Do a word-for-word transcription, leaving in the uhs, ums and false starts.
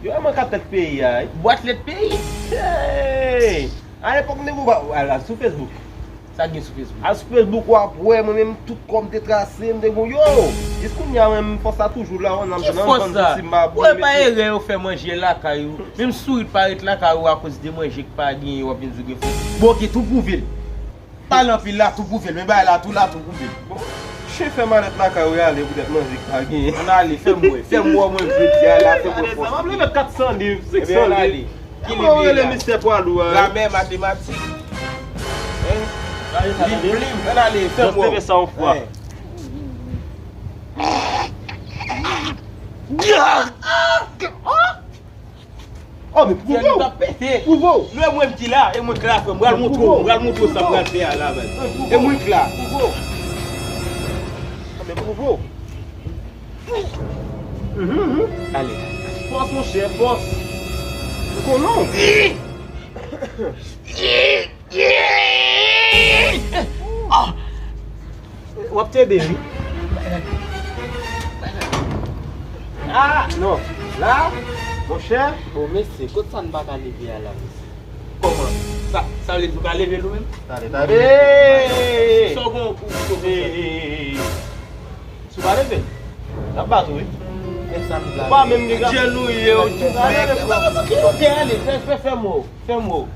Yo, e mwen k ap tèt peyi a, wi. Bwat lèt peyi. Hey! A epòk nèg ou pa al, al sou Facebook. Sa gen sou Facebook? Al sou Facebook, w ap wè, mwen menm, tout kò m te trase, m te gon yo. Jis kounye a, mwen menm, fòs la toujou la, w nan m Ki fòs la? Ou wè pa erè yo fè manje lakay ou. Menm sourit pa ret lakay ou akoz de manje k pa genyen, w ap vin di w gen fòs. Bon, oke, tou pwouve l. Pale anpil la, tou pwouve l. Men bagay la, tou la, tou pwouve l. Bon, chen fè malèt lakay ou, y ale poutèt manje k pa genyen. Ann ale, fè m wè. Fè m wè, mwen vle di a la, fè m wè fòs. Gade sa, m ap leve kat san liv, senk san liv. Ebyen, ann ale. Ki liv li ye la? Gramè, matematik. Hein? Liv plim, ann ale, fè m wè. Leve sa yon fwa. Hein. Oh, men pwouve w! Pwouve w! Nou e mwen ki la, e mwen ki la, frè m. Pral montre w, pral montre w sa m pral fè a la, baz. E mwen ki la. Pwouve w! Ah, men pwouve w! Mhm, mhm. Ale. Fòs, monchè, fòs! M konnen w! Ah! W ap tende, wi. Ah, non. La, monchè. Bon, mesye, kot sa n pa ka leve a la, mesye? Kòman? Sa, sa vle di nou ka leve nou menm? Tande, tande. Hey! Sa w gen pou, pou, pou, hey, hey, hey, hey. Si w pa leve, n ap bat ou, wi. Men sa m vle. Ou pa menm li. Djèl ou ye, ou tou. Oke, oke, ale, fè, fè, fè m wè w, fè m wè w.